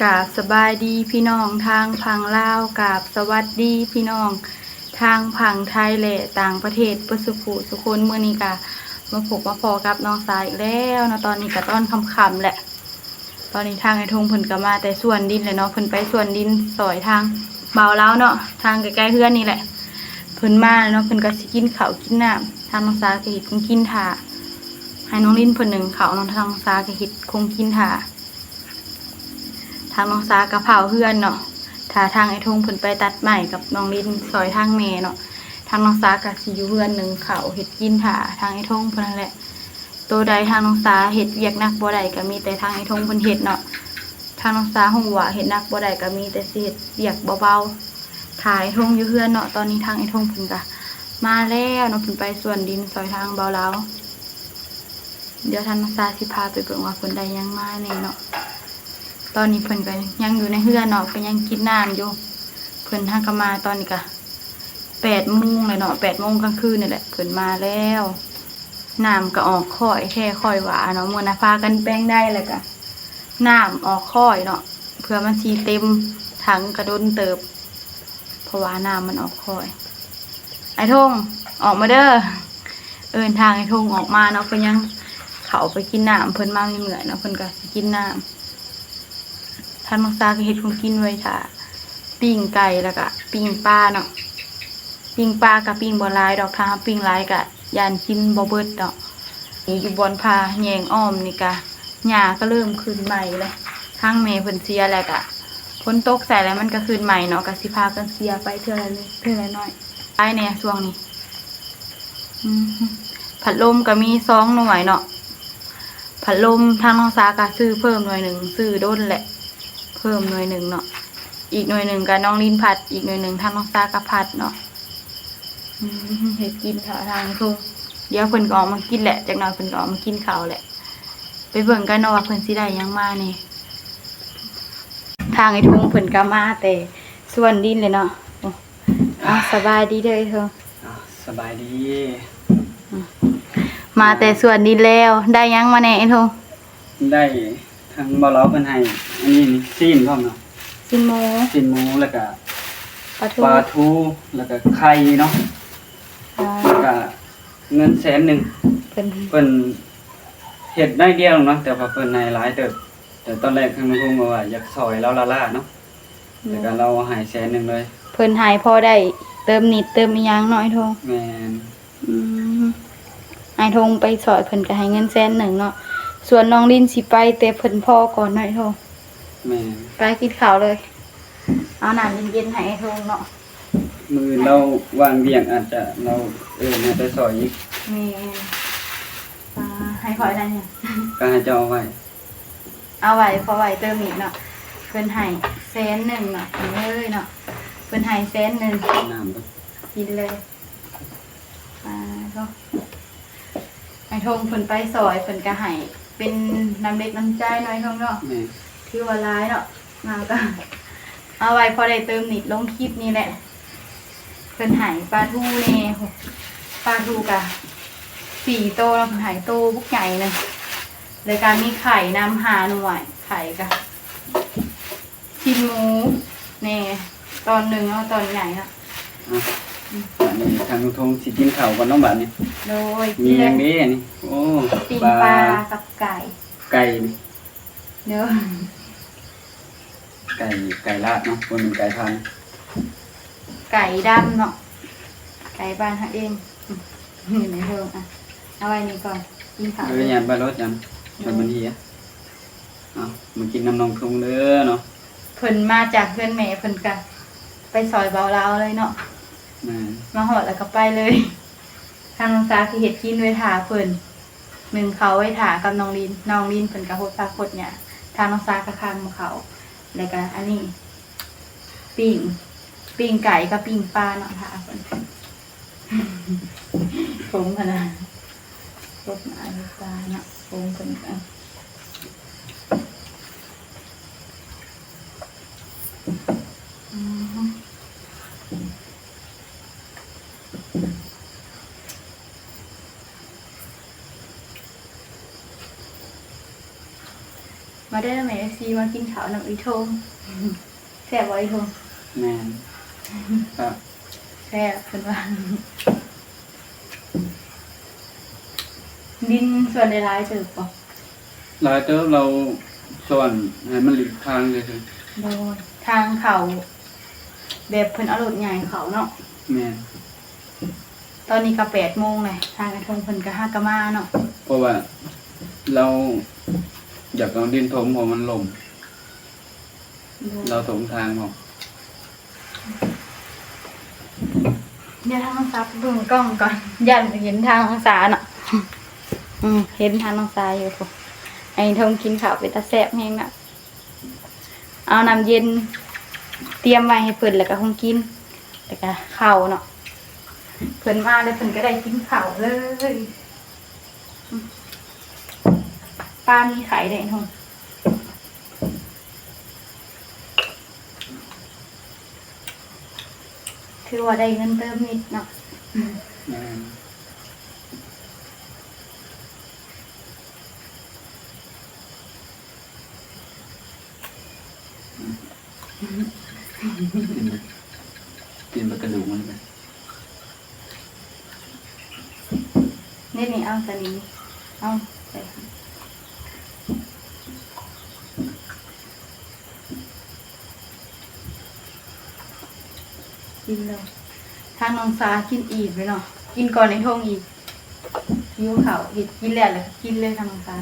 ກາບສະບາຍດີພີ່ນ້ອງທາງຝັ່ງລາວ, ກາບສະຫວັດດີພີ່ນ້ອງທາງຝັ່ງໄທ ແລະ ຕ່າງປະເທດເບິດສູ່ຜູ້ສູ່ຄົນ. ມື້ນີ້ກະມາພົບມາພໍ້ກັບນ້ອງສາອີກແລ້ວເນາະ. ຕອນນີ້ກະຕອນຄ່ຳໆແຫຼະ, ຕອນນີ້ທາງອ້າຍທົງເພິ່ນກະມາແຕ່ສວນດິນແຫຼະເນາະ, ເພິ່ນໄປສວນດິນຊ່ອຍທາງບ່າວລາວເນາະ, ທາງໃກ້ໆເຮືອນນີ້ແຫຼະ. ເພິ່ນມາເນາະ, ເພິ່ນກະຊິກິນເຂົ້າກິນນ້ຳ, ທາງນ້ອງສາກະເຮັດຂອງກິນຖ້າ ໃຫ້ນ້ອງລິນເພິ່ນໜຶ້ງເຂົ້າເນາະ, ທາງນ້ອງສາກະເຮັດຂອງກິນຖ້າ. ທາງນ້ອງສາກະເຝົ້າເຮືອນເນາະ, ຖ້າທາງອ້າຍທົງເພິ່ນໄປຕັດໄມ້ກັບນ້ອງລິນຊ່ອຍທາງແມ່ເນາະ, ທາງນ້ອງສາກະຊິຢູ່ເຮືອນໜຶ້ງເຂົ້າເຮັດກິນຖ້າທາງອ້າຍທົງເພິ່ນຫັ້ນແຫຼະ. ໂຕໃດທາງນ້ອງສາເຮັດວຽກໜັກບໍ່ໄດ້ ກະມີແຕ່ທາງອ້າຍທົງເພິ່ນເຮັດເນາະ. ທາງນ້ອງສາຮູ້ວ່າເຮັດໜັກບໍ່ໄດ້ ກະມີແຕ່ຊິເຮັດວຽກເບົາໆ ຖ້າອ້າຍທົງຢູ່ເຮືອນເນາະ. ຕອນນີ້ທາງອ້າຍທົງເພິ່ນກະມາແລ້ວເນາະ, ເພິ່ນໄປສວນດິນຊ່ອຍທາງບ່າວລາວ. ດຽວທາງນ້ອງສາຊິພາໄປເບິ່ງວ່າເພິ່ນໄດ້ຫຍັງມາແດ່ເນາະ. ຕອນນີ້ເພິ່ນກະຍັງຢູ່ໃນເຮືອນເນາະ, ເພິ່ນຍັງກິນນ້ຳຢູ່. ເພິ່ນຫາກະມາຕອນນີ້ກະແປດໂມງແລ້ວເນາະ, ແປດໂມງກາງຄືນນີ້ແຫຼະ ເພິ່ນມາແລ້ວ. ນ້ຳກະອອກຄ້ອຍແທ້ ຂ້ອຍວ່າເນາະ, ມື້ໜ້າພາກັນແປງໄດ ແລ້ວກະນ້ຳອອກຄ້ອຍເນາະ, ເພື່ອມັນຊິເຕັມຖັງກະດົນເຕີບ ເພາະວ່ານ້ຳມັນອອກຄ້ອຍ. ອ້າຍທົງ ອອກມາເດີ. ເອີ້ນທາງອ້າຍທົງອອກມາເນາະ, ເພິ່ນຍັງເຂົ້າໄປກິນນ້ຳ, ເພິ່ນມາເມື່ອຍໆເນາະ, ເພິ່ນກະຊິກິນນ້ຳ. ທາງນ້ອງສາກະເຮັດຂອງກິນໄວ້ຖ້າ ປີ້ງໄກ່ ແລ້ວກະປີ້ງປາເນາະ. ປີ້ງປາກະປີ້ງບໍ່ຫຼາຍດອກ, ຖ້າເຮົາປີ້ງຫຼາຍກະຢ້ານກິນບໍ່ເບິດເນາະ. ນີ້ຢູ່ບ່ອນພາແຍງອ້ອມນີ້ກະ ຫຍ້າກະເລີ່ມຂຶ້ນໃໝ່ແລ້ວ, ທາງແມ່ເພິ່ນເສຍແລ້ວກະ ຝົນຕົກໃສ່ແລ້ວມັນກະຂຶ້ນໃໝ່ເນາະ, ກະຊິພາກັນເສຍໄປເທື່ອລະເລັກເທື່ອລະນ້ອຍ. ຫຼາຍແດ່ຊ່ວງນີ້. ອືມ ພັດລົມກະມີສອງໜ່ວຍເນາະ, ພັດລົມທາງນ້ອງສາກະຊື້ເພີ່ມໜ່ວຍໜຶ່ງ, ຊື້ດົນແຫຼະ ເພີ່ມໜ່ວຍໜຶ່ງເນາະ, ອີກໜ່ວຍໜຶ່ງກະນ້ອງລິນພັດ, ອີກໜ່ວຍໜຶ່ງທາງນ້ອງສາກະພັດເນາະ. ອືມ ເຮັດກິນຖ້າທາງທຸງ, ດຽວເພິ່ນກະອອກມາກິນແຫຼະ, ຈັກໜ່ອຍເພິ່ນກະອອກມາກິນເຂົ້າແຫຼະ. ໄປເບິ່ງກັນເນາະວ່າເພິ່ນຊິໄດ້ຫຍັງມາແດ່. ທາງອ້າຍທຸງເພິ່ນກະມາແຕ່ສວນດິນເລີຍເນາະ. ໂອ້ ເອົາ ສະບາຍດີເດີອ້າຍທຸງ. ເອົາ ສະບາຍດີ. ອືມ ມາແຕ່ສວນດິນແລ້ວ ໄດ້ຫຍັງມາແດ່ອ້າຍທຸງ? ໄດ້ ທາງບ່າວລາວເພິ່ນໃຫ້ ອັນນີ້ຊີ້ນພ້ອມເນາະ, ຊີ້ນໝູ ຊີ້ນໝູ ແລ້ວກະປາທູ ປາທູ ແລ້ວກະໄຂ່ເນາະ. ອໍ ແລ້ວກະເງິນແສນໜຶ່ງ. ເພິ່ນ ເພິ່ນເຮັດໜ້ອຍດຽວເນາະ, ແຕ່ວ່າເພິ່ນໃຫ້ຫຼາຍເຕີບ. ແຕ່ຕອນແລກທາງນ້ອງທຸງວ່າຢາກຊ່ອຍລາວລ້າໆເນາະ, ແລ້ວກະລາວໃຫ້ແສນໜຶ່ງເລີຍ. ເພິ່ນໃຫ້ພໍໄດ້ເຕີມນິດເຕີມອີ່ຫຍັງເນາະອ້າຍທຸງ. ແມ່ນ. ອືມ ອ້າຍທົງໄປຊ່ອຍເພິ່ນກະໃຫ້ເງິນແສນໜຶ່ງເນາະ, ສ່ວນນ້ອງລິນຊິໄປແຕ່ເພິ່ນພໍກ່ອນເນາະອ້າຍທົງ. ແມ່ນ. ໄປກິນເຂົ້າເລີຍ, ເອົານ້ຳເຢັນໆໃຫ້ອ້າຍທົງເນາະ. ມື້ອື່ນລາວວ່າງວຽກ ອາດຈະລາວເອີ້ນໃຫ້ໄປຊ່ອຍອີກ. ແມ່ນ. ອ່າ ໃຫ້ຂ້ອຍໄດ້ຫຍັງ? ກະໃຫ້ເຈົ້າເອົາໄວ້. ເອົາໄວ້ ພໍໄວ້ເຕີມອີກເນາະ. ເພິ່ນໃຫ້ແສນໜຶ່ງເນາະ ເອີຍເນາະ, ເພິ່ນໃຫ້ແສນໜຶ່ງ. ກິນນ້ຳກ່ອນ. ກິນເລີຍ. ອ່າ ໂທ້ ອ້າຍທົງເພິ່ນໄປຊ່ອຍ ເພິ່ນກະໃຫ້ເປັນນ້ຳເລັກນ້ຳໃຈເນາະ ອ້າຍທົງເນາະ. ແມ່ນ. ຖືວ່າຫຼາຍເນາະ, ມາກະເອົາໄວ້ພໍໄດ້ເຕີມນິດລົງຄລິບນີ້ແຫຼະ. ເພິ່ນໃຫ້ປາທູແດ່, ປາທູກະສີ່ໂຕເນາະ, ເພິ່ນໃຫ້ໂຕບັກໃຫຍ່ໜຶ່ງ. ແລ້ວກະມີໄຂ່ນຳຫ້າໜ່ວຍ, ໄຂ່ກະຊີ້ນໝູແດ່ ຕອນໜຶ່ງເນາະ, ຕອນໃຫຍ່ເນາະ. ອ່ະ ອືມ ບາດນີ້ທາງລຸງທົງຊິກິນເຂົ້າກ່ອນເນາະບາດນີ້. ໂດຍ. ມີຫຍັງເດນີ້? ໂອ້ ປີ້ງປາ ປາກັບໄກ່. ໄກ່ນີ້. ໂດຍ. ໄກ່ ໄກ່ລາດເນາະ, ບໍ່ແມ່ນໄກ່ພັນ. ໄກ່ດຳເນາະ, ໄກ່ບ້ານເຮົາເອງ. ນີ້ແມ່ເພິ່ນ ອ່ະ ເອົາໄວ້ນີ້ກ່ອນ ກິນເຂົ້າ. ເອີ ຢ່າໄປໂລດຫຍັງ ໂດຍ ມັນເຫຍ. ເອົາ ມາກິນນຳນ້ອງທຸງເດີເນາະ. ເພິ່ນມາຈາກເຮືອນແມ່ ເພິ່ນກະໄປຊ່ອຍບ່າວລາວເລີຍເນາະ. ແມ່ນ. ມາຮອດແລ້ວກະໄປເລີຍ. ທາງນ້ອງສາຊິເຮັດກິນໄວ້ຖ້າເພິ່ນ ໜຶ້ງເຂົ້າໄວ້ຖ້າກັບນ້ອງລິນ, ນ້ອງລິນເພິ່ນກະຫົດຜັກຫົດຫຍ້າ, ທາງນ້ອງສາກະຄາງໝາກເຂົ້າ ແລ້ວກະອັນນີ້ ປີ້ງ ປີ້ງໄກ່ກັບປີ້ງປາເນາະ ຖ້າເພິ່ນ. ຜົມຫັ້ນນະ ລົດໜ້າລົດຕາເນາະ ຜົມເພິ່ນກະ ອືມ. ມາເດີແມ່ເອັຟຊີ ມາກິນເຂົ້ານຳອີ່ທົງ. ແຊບບໍ່ອີ່ທົງ? ແມ່ນ ແຊບ ແຊບເພິ່ນວ່າ. ດິນສວນໄດ້ຫຼາຍເຕີບບໍ່? ຫຼາຍເຕີບ ລາວສອນໃຫ້ມັນຫຼີກທາງຊື່ໆ. ໂດຍ ທາງເຂົ້າ ແບບເພິ່ນເອົາລົດໃຫຍ່ເຂົ້າເນາະ. ແມ່ນ. ຕອນນີ້ກໍແປດໂມງແລ້ວ ທາງອ້າຍທົງເພິ່ນກໍຫາກໍມາເນາະ ເພາະວ່າລາວຢາກເອົາດິນຖົມ ເພາະມັນລົມ. ໂດຍ ລາວຖົມທາງເນາະ. ດຽວທາງນ້ອງສາເບິ່ງກ້ອງກ່ອນ ຢ້ານບໍ່ເຫັນທາງນ້ອງສາເນາະ. ອືມ ເຫັນທາງນ້ອງສາຢູ່ພຸ້ນ. ໄອ້ທົງກິນເຂົ້າເປັນຕາແຊບແຮງນະ. ເອົານ້ຳເຢັນຕຽມໄວ້ໃຫ້ເພິ່ນ ແລ້ວກໍຄົງກິນ ແລ້ວກໍເຂົ້າເນາະ. ເພິ່ນມາແລ້ວເພິ່ນກໍໄດ້ກິນເຂົ້າເລີຍ. ປາມີໄຂ່ໄດ້ເນາະ. ຖືວ່າໄດ້ເງິນເຕີມນິດເນາະ. ແມ່ນ. ກິນ ກິນເບິດກະດູກມັນໄປ. ນີ້ ນີ້ ເອົາ ຕອນນີ້ ເອົາ ໃສ່ ກິນແລ້ວ ທາງນ້ອງສາກິນອີ່ມເລີຍເນາະ. ກິນກ່ອນໄອ້ທົງອີກ ຫິວເຂົ້າ ເຮັດກິນແລ້ວ ແລ້ວກໍກິນເລີຍ ທາງນ້ອງສາ.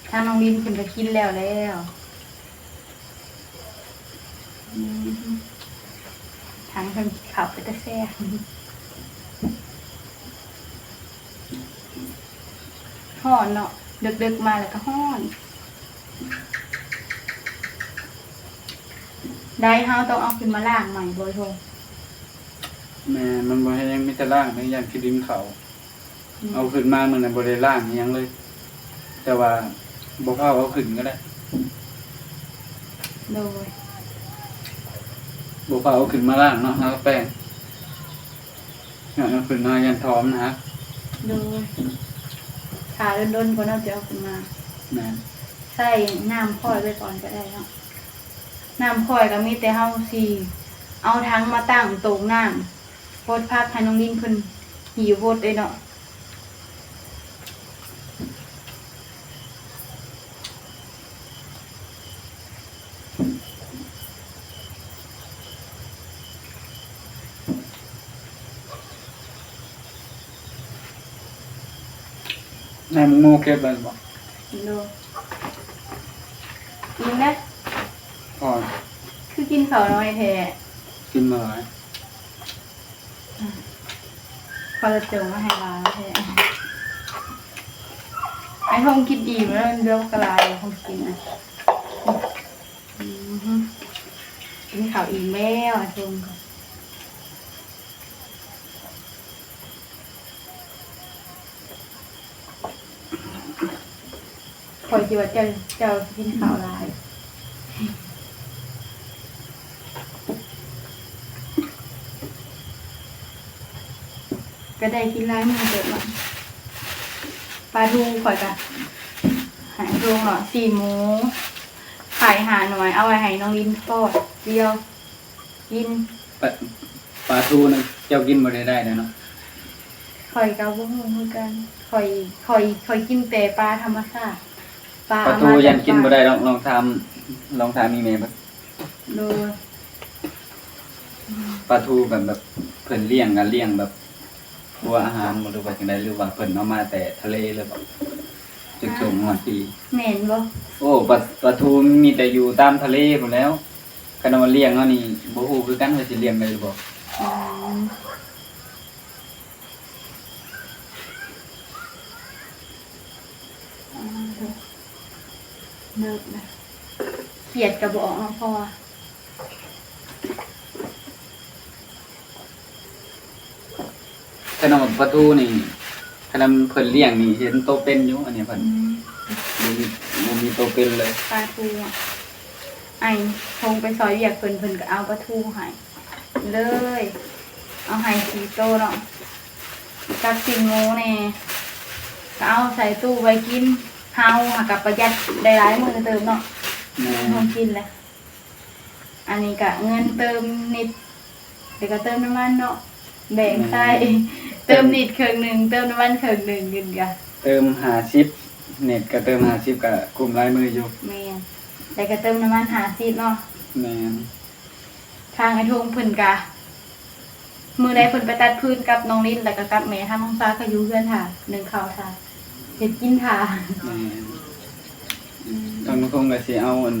ທາງນ້ອງລິນເພິ່ນກໍກິນແລ້ວແລ້ວ. ອືມ ທາງເພິ່ນກິນເຂົ້າເປັນຕາແຊບ. ຮ້ອນເນາະ ເດິກໆມາແລ້ວກໍຮ້ອນ. ໄດ້ ເຮົາຕ້ອງເອົາຂຶ້ນມາລ້າງໃໝ່ບໍ່ ໂທ? ແມ່ນ ມັນບໍ່ແຫ້ງ ມີແຕ່ລ້າງ ແມ່ນ ຢ້ານຂີ້ດິນເຂົ້າ. ອືມ ເອົາຂຶ້ນມາມື້ນັ້ນບໍ່ໄດ້ລ້າງອີ່ຫຍັງເລີຍ ແຕ່ວ່າບໍ່ພາວເອົາຂຶ້ນກໍໄດ້. ໂດຍ ບໍ່ພາວເອົາຂຶ້ນມາລ້າງເນາະ ຫາແປ້ງ ຍ້ອນເອົາຂຶ້ນມາຢ້ານທ້ອງນະ. ໂດຍ ຖ້າດົນໆກ່ອນເນາະ ຈະເອົາຂຶ້ນມາ. ແມ່ນ ໃຊ້ນ້ຳຄ່ອຍໄວ້ກ່ອນກໍໄດ້ເນາະ. ນ້ຳຄ່ອຍກໍມີແຕ່ເຮົາຊິເອົາຖັງມາຕັ້ງໂຕງນ້ຳ ປົດຜັກໃຫ້ນ້ອງລິນເພິ່ນຫິວບົດເດ້ເນາະ. ໃນໝູເກັບໄວ້ບໍ່? ໂດຍ ອີ່ມແລ້ວ. ພໍ ຄືກິນເຂົ້າໜ້ອຍແທ້? ກິນບໍ່ຫຼາຍ. ເຂົາຈະຈົ່ງມາໃຫ້ຫຼາຍແທ້. ໄອ້ທົງກິນອີ່ມແລ້ວ ເຫຼືອບັກຫຼາຍ ຄົງກິນນະ. ອືມ ກິນເຂົ້າອີ່ມແລ້ວ ໄອ້ທົງ. ຂ້ອຍຄິດວ່າເຈົ້າ ເຈົ້າກິນເຂົ້າຫຼາຍ ກໍໄດ້ກິນຫຼາຍມື້ເຕີບເນາະ. ປາທູຂ້ອຍກະໃຫ້ລົງເນາະ ສີ່ໝູ ຂາຍຫ້າໜ່ວຍ ເອົາໄວ້ໃຫ້ນ້ອງລິນທອດດຽວ ກິນ. ປາ ປາທູນັ້ນເຈົ້າກິນບໍ່ໄດ້ ໄດ້ແລ້ວເນາະ. ຂ້ອຍກໍບໍ່ຮູ້ຄືກັນ ຂ້ອຍ ຂ້ອຍ ຂ້ອຍກິນແຕ່ປາທຳມະຊາດ ປາ ປາທູຢ້ານກິນບໍ່ໄດ້ດອກ ລອງຖາມ ລອງຖາມອີ່ແມ່ເບິ່ງ. ໂດຍ ປາທູແບບ ແບບເພິ່ນລ້ຽງ ກະລ້ຽງແບບຄົວອາຫານບໍ່ ຫຼືວ່າຈັ່ງໃດ ຫຼືວ່າເພິ່ນເອົາມາແຕ່ທະເລເລີຍບໍ່ ຈຶ່ງສົ່ງຮອດພີ້? ແມ່ນບໍ່? ໂອ້ ປາ ປາທູມີແຕ່ຢູ່ຕາມທະເລພຸ້ນແລ້ວ. ຄັນເອົາມາລ້ຽງເຮົານີ້ ບໍ່ຮູ້ຄືກັນວ່າຊິລ້ຽງໄດ້ຫຼືບໍ່. ອືມ ເລີກນະ ຂຽດກໍບໍ່ອອກເນາະ ເພາະວ່າ ຂະໜົມປາທູນີ້ ຂະໜົມເພິ່ນລ້ຽງນີ້ເຫັນໂຕເປັນຢູ່ ອັນນີ້ເພິ່ນ ອືມ ບໍ່ມີ ບໍ່ມີໂຕເປັນເລີຍ. ປາທູ ອ້າຍທົງໄປຊ່ອຍວຽກເພິ່ນ ເພິ່ນກໍເອົາປາທູໃຫ້ເລີຍ ເອົາໃຫ້ສີ່ໂຕເນາະ ກັບຊີ້ນໝູແດ່ ກໍເອົາໃສ່ຕູ້ໄວ້ກິນ. ເ ເຮົາຫາກະປະຢັດໄດ້ຫຼາຍມື້ເຕີບເນາະ ແມ່ນ ຂອງກິນແຫຼະ. ອັນນີ້ກະເງິນເຕີມນິດ ແລ້ວກະເຕີມນ້ຳມັນເນາະ ແບ່ງໃຊ້ ແມ່ນ ເຕີມນິດເຄິ່ງໜຶ່ງ ເຕີມນ້ຳມັນເຄິ່ງໜຶ່ງ ເງິນກະ ເຕີມຫ້າສິບ ເນັດກະເຕີມຫ້າສິບ ກະກຸ້ມຫຼາຍມື້ຢູ່. ແມ່ນ ແລ້ວກະເຕີມນ້ຳມັນຫ້າສິບເນາະ. ແມ່ນ ທາງອ້າຍທົງເພິ່ນກະ ມື້ໃດເພິ່ນໄປຕັດຟືນກັບນ້ອງລິນ ແລ້ວກະກັບແມ່ ທາງນ້ອງສາກະຢູ່ເຮືອນຖ້າ ໜຶ້ງເຂົ້າຖ້າ ເຮັດກິນຖ້າ. ແມ່ນ ອືມ ທາງນ້ອງທົງກະຊິເອົາອັນ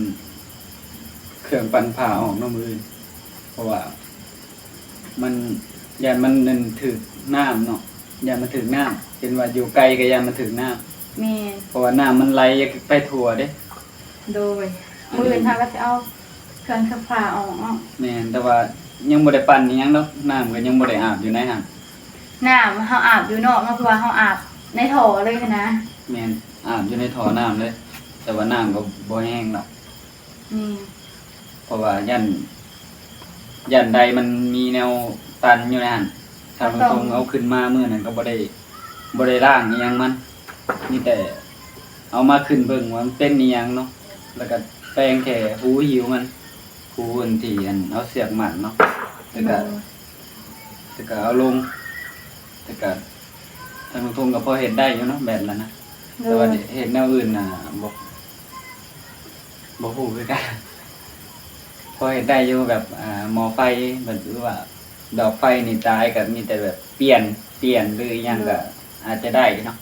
ເຄື່ອງປັ່ນຜ້າອອກເນາະມື້ອື່ນ ເພາະວ່າມັນ ຢ້ານມັນນັ້ນຖືກນ້ຳເນາະ ຢ້ານມັນຖືກນ້ຳ ເຫັນວ່າຢູ່ໄກກະຢ້ານມັນຖືກນ້ຳ. ແມ່ນ ເພາະວ່ານ້ຳມັນໄຫຼໄປທົ່ວເດ້. ໂດຍ ມື້ອື່ນເຮົາກະຊິເອົາເຄື່ອງຊັກຜ້າອອກເນາະ. ແມ່ນ ແຕ່ວ່າຍັງບໍ່ໄດ້ປັ່ນອີ່ຫຍັງດອກ ນ້ຳກະຍັງບໍ່ໄດ້ອາບຢູ່ໃນຫັ້ນ. ນ້ຳເຮົາອາບຢູ່ນອກເນາະ ເພາະວ່າເຮົາອາບໃນທໍ່ເລີຍຫັ້ນນະ. ແມ່ນ ອາບຢູ່ໃນທໍ່ນ້ຳເລີຍ ແຕ່ວ່ານ້ຳກະບໍ່ແຮງດອກ. ອືມ ເພາະວ່າຢ້ານ ຢ້ານໃດມັນມີແນວຕັນຢູ່ໃນຫັ້ນ ທາງນ້ອງທົງເອົາຂຶ້ນມາມື້ນັ້ນກະບໍ່ໄດ້ ບໍ່ໄດ້ລ້າງອີ່ຫຍັງມັນ ມີແຕ່ເອົາມາຂຶ້ນເບິ່ງວ່າມັນເປັນອີ່ຫຍັງເນາະ ແລ້ວກະແປງແຄ່ຮູຫິວມັນ ຮູອັນທີ່ອັນເອົາເຊືອກມັດເນາະ ແລ້ວກະ ໂດຍ ແລ້ວກະເອົາລົງ ແລ້ວກະທາງນ້ອງທົງກະພໍເຮັດໄດ້ຢູ່ເນາະ ແບບນັ້ນນະ. ໂດຍ ແຕ່ວ່າເຮັດແນວອື່ນນະ ບໍ່ ບໍ່ຮູ້ຄືກັນ ພໍເຮັດໄດ້ຢູ່ ແບບ ອ່າ ໝໍ້ໄຟ ແບບ ຫຼືວ່າດອກໄຟນີ້ຕາຍ ກະມີແຕ່ແບບປ່ຽນ ປ່ຽນ ຫຼືອີ່ຫຍັງ ໂດຍ ກະອາດຈະໄດ້ເນາະ.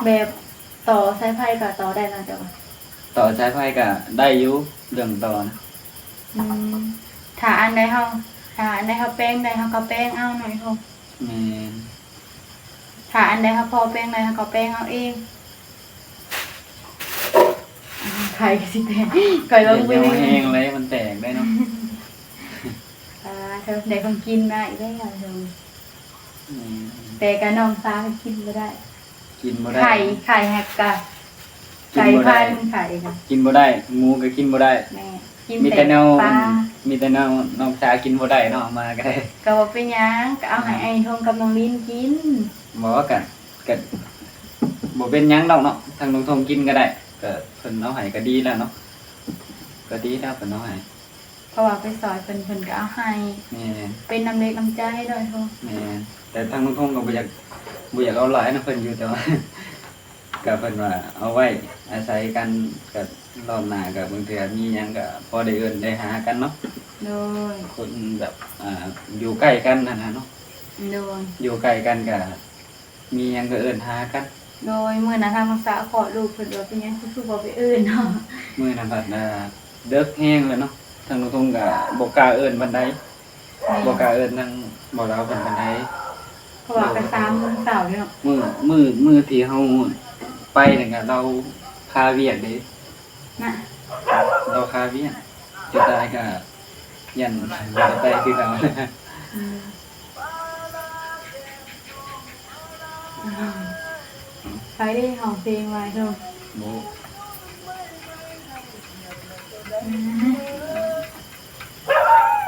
ແບບຕໍ່ສາຍໄຟກະຕໍ່ໄດ້ເນາະ ເຈົ້າວ່າ ຕໍ່ສາຍໄຟກະໄດ້ຢູ່ ເລື່ອງຕໍ່ນະ. ອືມ ຖ້າອັນໃດເຮົາ ຖ້າອັນໃດເຮົາແປງໄດ້ ເຮົາກະແປງເອົາເນາະ. ແມ່ນ ຖ້າອັນໃດເຮົາພໍແປງໄດ້ ເຮົາກະແປງເອົາເອງ. ໄຂ່ກະຊິແຕກ ຂ້ອຍເບິ່ງ ຢ່າ ຢ່າເອົາແຮງເລີຍ ມັນແຕກໄດ້ເນາະ. ອ່າ ເຖິງໄດ້ຂອງກິນມາອີກແລ້ວ. ອືມ ແຕ່ກະນ້ອງສາວກິນບໍ່ໄດ້ ກິນບໍ່ໄດ້ ໄຂ່ ໄຂ່ຫາກກະ ກິນບໍ່ໄດ້ ໄກ່ພັນໄຂ່ກະກິນບໍ່ໄດ້ ໝູກະກິນບໍ່ໄດ້. ແມ່ນ ກິນ ມີແຕ່ແນວ ແຕ່ປາ ມີແຕ່ແນວນ້ອງສາກິນບໍ່ໄດ້ເນາະ ເອົາມາກະໄດ້ ກະບໍ່ເປັນຫຍັງ ກະເອົາໃຫ້ອ້າຍທົງກັບນ້ອງລິນກິນ. ບໍ່ ກະ ກະບໍ່ເປັນຫຍັງດອກເນາະ ທາງນ້ອງທົງກິນກະໄດ້ ກະເພິ່ນເອົາໃຫ້ກະດີແລ້ວເນາະ ກະດີແລ້ວເພິ່ນເອົາໃຫ້ ເພາະວ່າໄປຊ່ອຍເພິ່ນ ເພິ່ນກະເອົາໃຫ້. ແມ່ນ ເປັນນ້ຳເລັກນ້ຳໃຈເນາະອ້າຍທົງ. ແມ່ນ ແຕ່ທາງນ້ອງທົງກະບໍ່ຢາກ ບໍ່ຢາກເອົາຫຼາຍນຳເພິ່ນຢູ່ ແຕ່ວ່າ ກະເພິ່ນວ່າເອົາໄວ້ອາໄສກັນ ກະລອບໜ້າກະບາງເທື່ອມີຫຍັງກະພໍໄດ້ເອີ້ນໄດ້ຫາກັນເນາະ. ໂດຍ ຄົນແບບ ອ່າ ຢູ່ໃກ້ກັນຫັ້ນນະເນາະ. ໂດຍ ຢູ່ໃກ້ກັນກະມີຫຍັງກະເອີ້ນຫາກັນ. ໂດຍ ມື້ນັ້ນທາງນ້ອງສາຄອດລູກ ເພິ່ນວ່າເປັນຫຍັງຄືບໍ່ໄປເອີ້ນເນາະ. ມື້ນັ້ນພັດ ອ່າ ເດິກແຮງແລ້ວເນາະ ທາງນ້ອງທົງກະບໍ່ກ້າເອີ້ນປານໃດ. ແມ່ນ ບໍ່ກ້າເອີ້ນທາງບ່າວລາວເພິ່ນປານໃດ ເພາະວ່າກະສາມໂມງເຊົ້າເນາະ. ມື້ ມື້ ມື້ທີ່ເຮົາໄປນັ້ນກະລາວຄາວຽກເດ້ນະ ລາວຄາວຽກ ສຸດທ້າຍກະຢ້ານບໍ່ໄດ້ໄປຄືເກົ່າ. ອືມ ໃຜເດ້ຮ້ອງເພງວ່າເນາະ. ບໍ່ ອືມ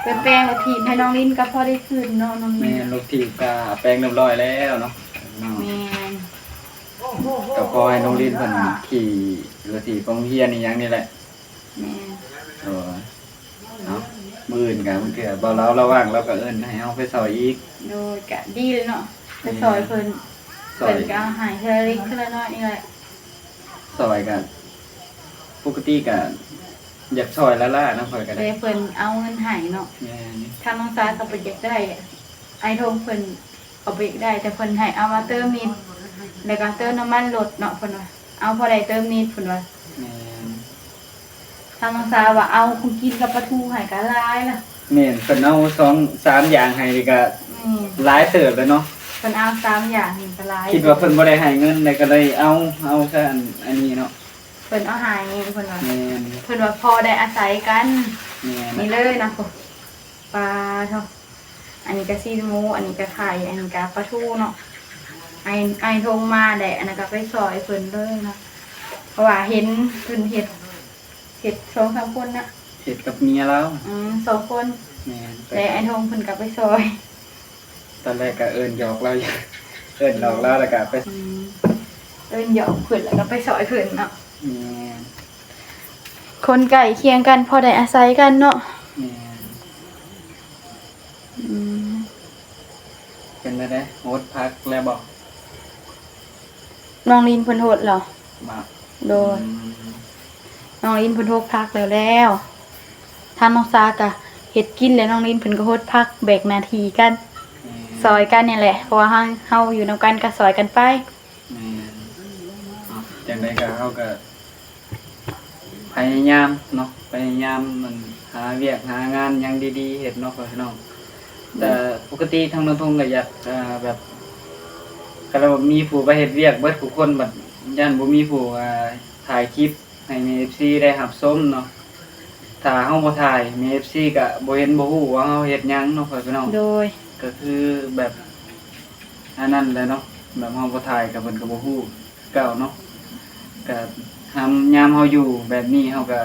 ໄປແປງລົດຖີບໃຫ້ນ້ອງລິນກະພໍໄດ້ຂຶ້ນເນາະ ນ້ອງລິນ. ແມ່ນ ລົດຖີບກະແປງຮຽບຮ້ອຍແລ້ວເນາະ. ແມ່ນ ກະພໍໃຫ້ນ້ອງລິນເພິ່ນຂີ່ລົດຖີບໄປໂຮງຮຽນອີ່ຫຍັງນີ້ແຫຼະ. ແມ່ນ ໂດຍ ເອົາ ມື້ອື່ນກະບາງເທື່ອບ່າວລາວລະຫວ່າງ ລາວກະເອີ້ນໃຫ້ເຮົາໄປຊ່ອຍອີກ. ໂດຍ ກະດີເລີຍເນາະ ໄປຊ່ອຍເພິ່ນ ຊ່ອຍ ເພິ່ນກະເອົາໃຫ້ເທື່ອເລັກເທື່ອນ້ອຍນີ້ແຫຼະ. ຊ່ອຍກະ ປົກກະຕິກະຢາກຊ່ອຍຫຼ້າໆນຳ ຂ້ອຍກະໄດ້ ແຕ່ເພິ່ນເອົາເງິນໃຫ້ເນາະ. ແມ່ນ ທາງນ້ອງສາກະບໍ່ຢາກໄດ້ ອ້າຍທົງເພິ່ນກະບໍ່ຢາກໄດ້ ແຕ່ເພິ່ນໃຫ້ເອົາມາເຕີມນິດ ແລ້ວກະເຕີມນ້ຳມັນລົດເນາະ ເພິ່ນວ່າ ເອົາພໍໄດ້ເຕີມນິດ ເພິ່ນວ່າ. ແມ່ນ ທາງນ້ອງສາວ່າເອົາຂອງກິນກັບປາທູໃຫ້ກະຫຼາຍລະ. ແມ່ນ ເພິ່ນເອົາສອງສາມຢ່າງໃຫ້ນີ້ກະ ແມ່ນ ຫຼາຍເຕີບແລ້ວເນາະ. ເພິ່ນເອົາສາມຢ່າງນີ້ກະຫຼາຍ ຄິດວ່າເພິ່ນບໍ່ໄດ້ໃຫ້ເງິນ ແລ້ວກະເລີຍເອົາ ເອົາຊະ ອັນ ອັນນີ້ເນາະ. ເພິ່ນເອົາໃຫ້ ເພິ່ນວ່າ ແມ່ນ ເພິ່ນວ່າພໍໄດ້ອາໄສກັນ. ແມ່ນ ນີ້ເລີຍນະ ປາໂທ ອັນນີ້ກະຊີ້ນໝູ ອັນນີ້ກະໄຂ່ ອັນນີ້ກະປາທູເນາະ. ອ້າຍ ອ້າຍທົງມາແຫຼະ ອັນນັ້ນກະໄປຊ່ອຍເພິ່ນເລີຍເນາະ ເພາະວ່າເຫັນເພິ່ນເຮັດ ເຮັດສອງສາມຄົນນະ ເຮັດກັບເມຍລາວ. ອືມ ສອງຄົນ. ແມ່ນ ແລະອ້າຍທົງເພິ່ນກະໄປຊ່ອຍ. ຕອນແລກກະເອີ້ນຫຍອກລາວ ເອີ້ນຫຼອກລາວ ແລ້ວກະໄປ ອືມ ເອີ້ນຫຍອກເພິ່ນ ແລ້ວກະໄປຊ່ອຍເພິ່ນເນາະ. ແມ່ນ ຄົນໃກ້ຄຽງກັນພໍໄດ້ອາໄສກັນເນາະ. ແມ່ນ. ອືມ ເປັນແນວໃດ ຫົດຜັກແລ້ວບໍ່? ນ້ອງລິນເພິ່ນຫົດແລ້ວ. ບໍ່? ໂດຍ. ອືມ ນ້ອງລິນເພິ່ນຫົດຜັກແລ້ວ ແລ້ວທາງນ້ອງຊາກະເຮັດກິນ ແລະ ນ້ອງລິນເພິ່ນກະຫົດຜັກ ແບ່ງໜ້າທີ່ກັນ. ແມ່ນ. ຊ່ອຍກັນນີ້ແຫຼະ ເພາະວ່າເຮົາ ເຮົາຢູ່ນຳກັນກະຊ່ອຍກັນໄປ. ແມ່ນ. ເນາະ ຈັ່ງໃດກະເຮົາກະພະຍາຍາມເນາະ ພະຍາຍາມມັນຫາວຽກຫາງານຫຍັງດີໆເຮັດເນາະ ພໍ່ແມ່ພີ່ນ້ອງ. ແຕ່ປົກກະຕິທາງນ້ອງທົງກະຢາກ ເອີ ແບບ ຄັນວ່າມີຜູ້ໄປເຮັດວຽກເບິດທຸກຄົນ ບັດຢ້ານບໍ່ມີຜູ້ ເອີ ຖ່າຍຄລິບ ໃຫ້ແມ່ເອັຟຊີໄດ້ຮັບຊົມເນາະ. ຖ້າເຮົາບໍ່ຖ່າຍ ແມ່ເອັຟຊີກະບໍ່ເຫັນບໍ່ຮູ້ວ່າເຮົາເຮັດຫຍັງເນາະ ພໍ່ແມ່ພີ່ນ້ອງ. ໂດຍ. ກະຄືແບບ ອັນນັ້ນແຫຼະເນາະ ແບບເຮົາບໍ່ຖ່າຍກະເພິ່ນກະບໍ່ຮູ້ຄືເກົ່າເນາະ. ກະຍາມ ຍາມເຮົາຢູ່ແບບນີ້ ເຮົາກະ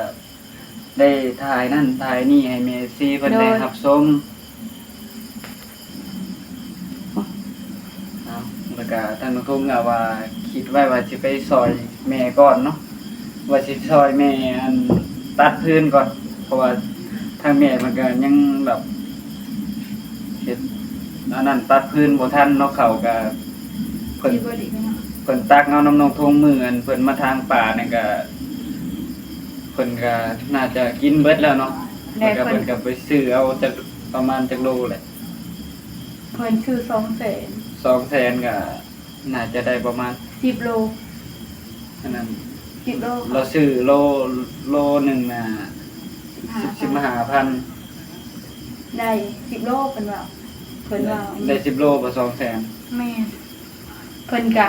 ໄດ້ຖ່າຍນັ້ນຖ່າຍນີ້ໃຫ້ແມ່ເອັຟຊີເພິ່ນໄດ້ ໂດຍ ຮັບຊົມ. ເອົາ ແລ້ວກະທາງນ້ອງທຸງກະວ່າ ຄິດໄວ້ວ່າຊິໄປຊ່ອຍແມ່ກ່ອນເນາະ ວ່າຊິຊ່ອຍແມ່ ອັນ ຕັດຟືນກ່ອນ ເພາະວ່າທາງແມ່ເພິ່ນກະຍັງແບບເຮັດອັນນັ້ນ ຕັດຟືນບໍ່ທັນເນາະ. ເຂົ້າກະເພິ່ນ ເພິ່ນຕັກເອົານຳນ້ອງທຸງ ມື້ອັນເພິ່ນມາຖາງປ່ານັ້ນກະ ເພິ່ນກະໜ້າຈະກິນເບິດແລ້ວເນາະ. ແລ້ວກະເພິ່ນ ເພິ່ນກະໄປຊື້ເອົາຈັກ ປະມານຈັກໂລແຫຼະ? ເພິ່ນຊື້ສອງແສນ. ສອງແສນກະໜ້າຈະໄດ້ປະມານສິບໂລ. ອັນນັ້ນ ສິບໂລ ລາວຊື້ໂລ ໂລໜຶ່ງນະ ສິບຫ້າພັນ ສິບຫ້າພັນ. ໄດ້ສິບໂລ ເພິ່ນວ່າ ເພິ່ນວ່າ ໄດ້ສິບໂລບໍ່ ສອງແສນ? ແມ່ນ. ເພິ່ນກະ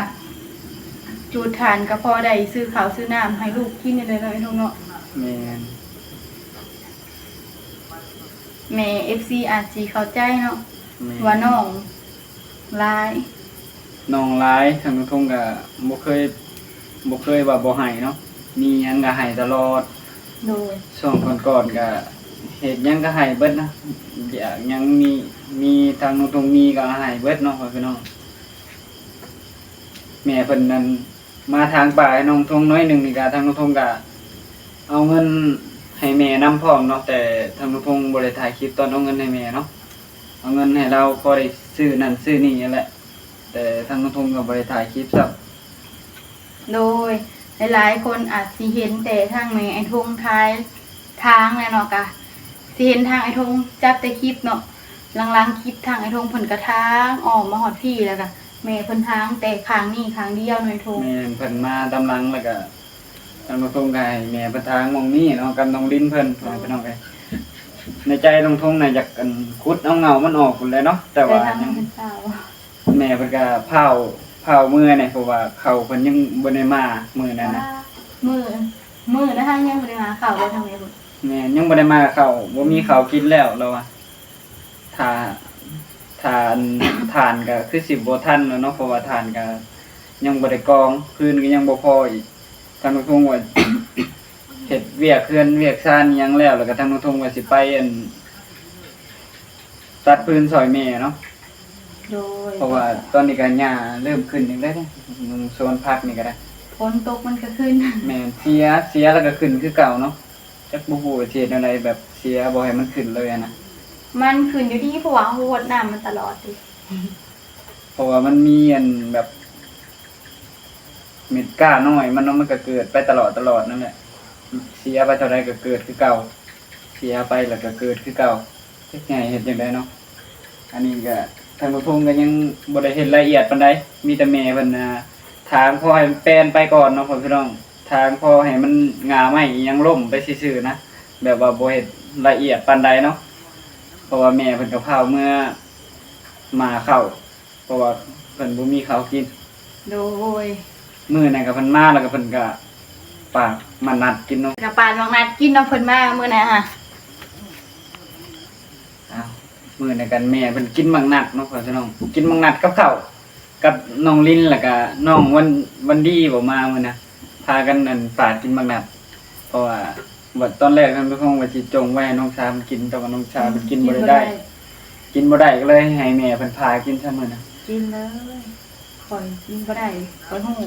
ຈູດຖ່ານກະພໍໄດ້ຊື້ເຂົ້າຊື້ນ້ຳໃຫ້ລູກກິນນີ້ແຫຼະເນາະ ໄອ້ທົງເນາະ. ແມ່ນ. ແມ່ເອັຟຊີອາດຊິເຂົ້າໃຈເນາະ ແມ່ນ ວ່ານ້ອງຫຼາຍ ນ້ອງຫຼາຍ. ທາງນ້ອງທົງກະບໍ່ເຄີຍ ບໍ່ເຄີຍວ່າບໍ່ໃຫ້ເນາະ ມີຫຍັງກະໃຫ້ຕະຫຼອດ. ໂດຍ. ຊ່ວງກ່ອນໆກະເຮັດຫຍັງກະໃຫ້ເບິດນະ ຢາກຫຍັງມີ ມີ ທາງນ້ອງທົງມີກະໃຫ້ເບິດເນາະ ພໍ່ແມ່ພີ່ນ້ອງ. ແມ່ເພິ່ນນັ້ນ ມາຖາງປ່າໃຫ້ນ້ອງທົງໜ້ອຍໜຶ່ງນີ້ກະ ທາງນ້ອງທົງກະເອົາເງິນໃຫ້ແມ່ນຳພ້ອມເນາະ ແຕ່ທາງນ້ອງທົງບໍ່ໄດ້ຖ່າຍຄລິບຕອນເອົາເງິນໃຫ້ແມ່ເນາະ ເອົາເງິນໃຫ້ລາວພໍໄດ້ຊື້ນັ້ນຊື້ນີ້ຫັ້ນແຫຼະ ແຕ່ທາງນ້ອງທົງກະບໍ່ໄດ້ຖ່າຍຄລິບຊ້ຳ. ໂດຍ. ຫຼາຍໆຄົນອາດຊິເຫັນແຕ່ທາງແມ່ໄອ້ທົງຖ່າຍທາງແຫຼະເນາະ ກະຊິເຫັນທາງໄອ້ທົງຈັບແຕ່ຄລິບເນາະ ຫຼັງໆຄລິບທາງໄອ້ທົງເພິ່ນກະທາງອ້ອມມາຮອດພີ້ ແລ້ວກະແມ່ເພິ່ນທາງແຕ່ຂ້າງນີ້ຂ້າງດຽວເນາະ ໄອ້ທົງ. ແມ່ນ. ເພິ່ນມາຕາມຫຼັງ ແລ້ວກະທາງນ້ອງທົງກະໃຫ້ແມ່ເພິ່ນທາງໝ່ອງນີ້ເນາະ ກັບນ້ອງລິນເພິ່ນ ໂດຍ ພີ່ນ້ອງເອີຍ. ໃນໃຈນ້ອງທົງນະຢາກ ອັນ ຂຸດເອົາເຫງົ້າມັນອອກພຸ້ນແຫຼະເນາະ ແຕ່ວ່າ ແຕ່ທາງ ຍັງ ແມ່ເພິ່ນກະພ້າວ ພ້າວເມືອແດ່ ເພາະວ່າເຂົ້າເພິ່ນຍັງບໍ່ໄດ້ມາມື້ນັ້ນນະ. ມື້ ມື້ນັ້ນຍັງບໍ່ໄດ້ມາເຂົ້າບໍ່ທາງແມ່ພຸ້ນ? ແມ່ນ ຍັງບໍ່ໄດ້ມາເຂົ້າ ບໍ່ມີເຂົ້າກິນແລ້ວ ລາວວ່າ ຖ້າ ຖ້າ ອັນ ຖ່ານກະຄືຊິບໍ່ທັນແລ້ວເນາະ ເພາະວ່າຖ່ານກະຍັງບໍ່ໄດ້ກອງ ຟືນກະຍັງບໍ່ພໍອີກ. ທາງນ້ອງທົງວ່າເຮັດວຽກເຮືອນວຽກຊານອີ່ຫຍັງແລ້ວ ແລ້ວກະທາງນ້ອງທົງວ່າຊິໄປ ອັນ ຕັດຟືນຊ່ອຍແມ່ເນາະ. ໂດຍ. ເພາະວ່າຕອນນີ້ກະຫຍ້າເລີ່ມຂຶ້ນອີກແລ້ວເດ້ ຢູ່ສວນຜັກນີ້ກະໄດ້ ຝົນຕົກມັນກະຂຶ້ນ. ແມ່ນ. ເສຍ ເສຍແລ້ວກະຂຶ້ນຄືເກົ່າເນາະ ຈັກບໍ່ຮູ້ວ່າຊິເຮັດແນວໃດ ແບບເສຍບໍ່ໃຫ້ມັນຂຶ້ນເລີຍຫັ້ນນະ. ມັນຂຶ້ນຢູ່ດີ ເພາະວ່າເຮົາຫົດນ້ຳມັນຕະຫຼອດເດ້ ເພາະວ່າມັນມີ ອັນ ແບບ ເມັດກ້ານ້ອຍມັນເນາະ ມັນກະເກີດໄປຕະຫຼອດຕະຫຼອດນັ້ນແຫຼະ ເສຍໄປເທົ່າໃດກະເກີດຄືເກົ່າ ເສຍໄປແລ້ວກະເກີດຄືເກົ່າ ຈັກຊິໃຫ້ເຮັດຈັ່ງໃດເນາະ. ອັນນີ້ກະທາງນ້ອງທົງກະຍັງບໍ່ໄດ້ເຮັດລະອຽດປານໃດ ມີແຕ່ແມ່ເພິ່ນ ອ່າ ຖາງພໍໃຫ້ແປນໄປກ່ອນເນາະ ພໍ່ແມ່ພີ່ນ້ອງ ຖາງພໍໃຫ້ມັນງ່າໄມ້ອີ່ຫຍັງລົ້ມໄປຊື່ໆນະ ແບບວ່າບໍ່ເຮັດລະອຽດປານໃດເນາະ ເພາະວ່າແມ່ເພິ່ນກະພ້າວເມືອໝ່າເຂົ້າ ເພາະວ່າເພິ່ນບໍ່ມີເຂົ້າກິນ. ໂດຍ. ມື້ນັ້ນກະເພິ່ນມາ ແລ້ວກະເພິ່ນກະປາດໝາກນັດກິນເນາະ ກະປາດໝາກນັດກິນເນາະ ເພິ່ນມາມື້ນັ້ນຫະ. ອ້າວ ມື້ນັ້ນກັນແມ່ເພິ່ນກິນໝາກນັດເນາະ ພໍ່ແມ່ພີ່ນ້ອງ ກິນໝາກນັດກັບເຂົ້າ ກັບນ້ອງລິນ ແລ້ວກະນ້ອງວັນ ວັນດີບໍ່ມາມື້ນະ ພາກັນ ອັນ ປາດກິນໝາກນັດ ເພາະວ່າ ບັດຕອນແລກທາງນ້ອງທົງວ່າຊິຈົ່ງໄວ້ໃຫ້ນ້ອງຊາມັນກິນ ແຕ່ວ່ານ້ອງຊາມັນກິນບໍ່ໄດ້ ກິນບໍ່ໄດ້ ກິນບໍ່ໄດ້ ກະເລີຍໃຫ້ແມ່ເພິ່ນພາກິນຊະມື້ນະ. ກິນເລີຍ ຂ້ອຍກິນບໍ່ໄດ້ ຂ້ອຍຮູ້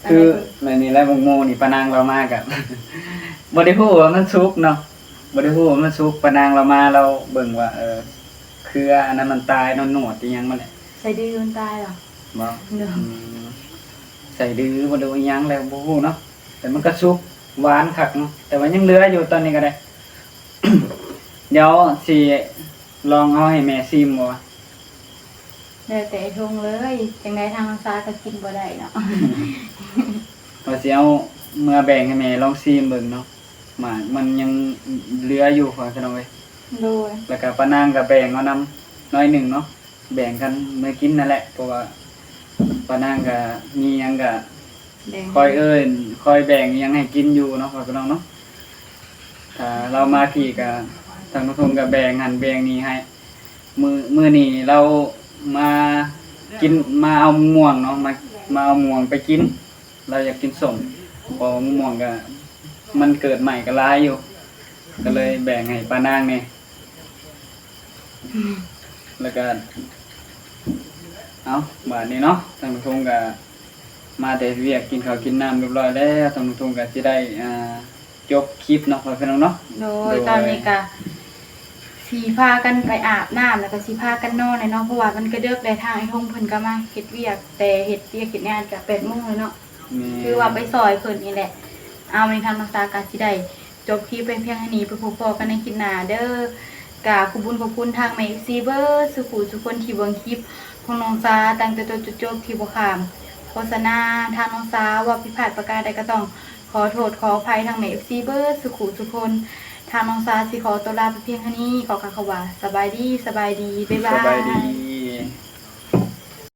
ຄືແບບນີ້ແຫຼະ ໝາກໂມນີ້ ປານາງລາວມາກະ ບໍ່ໄດ້ຮູ້ວ່າມັນສຸກເນາະ ບໍ່ໄດ້ຮູ້ວ່າມັນສຸກ ປານາງລາວມາ ລາວເບິ່ງວ່າ ເອີ ເຄືອອັນນັ້ນມັນຕາຍເນາະ ໜວດອີ່ຫຍັງມັນແຫຼະ ສາຍດືມັນຕາຍເຫາະ ບໍ່ ໂດຍ ອືມ ສາຍດືບໍ່ຮູ້ອີ່ຫຍັງແຫຼະ ບໍ່ຮູ້ເນາະ ແຕ່ມັນກະສຸກ ຫວານຄັກເນາະ ແຕ່ວ່າຍັງເຫຼືອຢູ່ຕອນນີ້ກະໄດ້ ດຽວຊິລອງເອົາໃຫ້ແມ່ຊີມບໍ່? ແລ້ວແຕ່ອ້າຍທົງເລີຍ ຈັ່ງໃດທາງນ້ອງສາກະກິນບໍ່ໄດ້ເນາະ ວ່າຊິເອົາເມືອແບ່ງໃຫ້ແມ່ລອງຊີມເບິ່ງເນາະ ໝາກມັນຍັງເຫຼືອຢູ່ ພໍ່ແມ່ພີ່ນ້ອງເອີຍ ໂດຍ ແລ້ວກະປ້ານາງກະແບ່ງເອົານຳໜ້ອຍໜຶ່ງເນາະ ແບ່ງກັນເມືອກິນນັ້ນແຫຼະ ເພາະວ່າປ້ານາງກະມີຫຍັງກະ ແບ່ງ ຄອຍເອີ້ນ ຄອຍແບ່ງອີ່ຫຍັງໃຫ້ກິນຢູ່ເນາະ ພໍ່ແມ່ພີ່ນ້ອງເນາະ ຖ້າລາວມາພີ້ກະ ທາງນ້ອງທົງກະແບ່ງຫັ້ນແບ່ງນີ້ໃຫ້ ມື້ ມື້ນີ້ລາວມາກິນ ມາເອົາມ່ວງເນາະ ມາ ມາເອົາມ່ວງໄປກິນ ລາວຢາກກິນສົ້ມ ເພາະວ່າມ່ວງກະ ມັນເກີດໃໝ່ກະຫຼາຍຢູ່ ກະເລີຍແບ່ງໃຫ້ປ້ານາງແດ່ ແລ້ວກະ ເອົາ ບາດນີ້ເນາະ ທາງນ້ອງທົງກະ ມາແຕ່ເຮັດວຽກ ກິນເຂົ້າກິນນ້ຳຮຽບຮ້ອຍແລ້ວ ທາງນ້ອງທົງກະຊິໄດ້ ອ່າ ຈົບຄລິບເນາະ ພໍ່ແມ່ພີ່ນ້ອງເນາະ ໂດຍ ໂດຍ ຕອນນີ້ກະຊິພາກັນໄປອາບນ້ຳ ແລ້ວກະຊິພາກັນນອນແລ້ວເນາະ ເພາະວ່າມັນກະເດິກແລ້ວ ທາງອ້າຍທົງເພິ່ນກະມາເຮັດວຽກ ແຕ່ເຮັດວຽກເຮັດງານກະແປດໂມງແລ້ວເນາະ ແມ່ນ ຄືວ່າໄປຊ່ອຍເພິ່ນນີ້ແຫຼະ ເອົາ ມື້ນີ້ທາງນ້ອງສາກະຊິໄດ້ ຈົບຄລິບໄປພຽງເທົ່ານີ້ ໄປພົບພໍ້ກັນໃນຄລິບໜ້າເດີ ກະຂອບບຸນຂອບຄຸນທາງແມ່ເອັຟຊີເບິດສູ່ຜູ້ສູ່ຄົນທີ່ເບິ່ງຄລິບຂອງນ້ອງສາຕັ້ງແຕ່ຕົ້ນຈົນຈົບທີ່ບໍ່ຂ້າມໂຄສະນາ ທາງນ້ອງສາເວົ້າຜິດພາດປະການໃດກະຕ້ອງຂໍໂທດຂໍອະໄພທາງແມ່ເອັຟຊີເບິດສູ່ຜູ້ສູ່ຄົນ ທາງນ້ອງສາຊິຂໍຕົວລາໄປພຽງເທົ່ານີ້ ຂໍກ່າວຄຳວ່າສະບາຍດີ ສະບາຍດີ ບາຍບາຍ ສະບາຍດີ.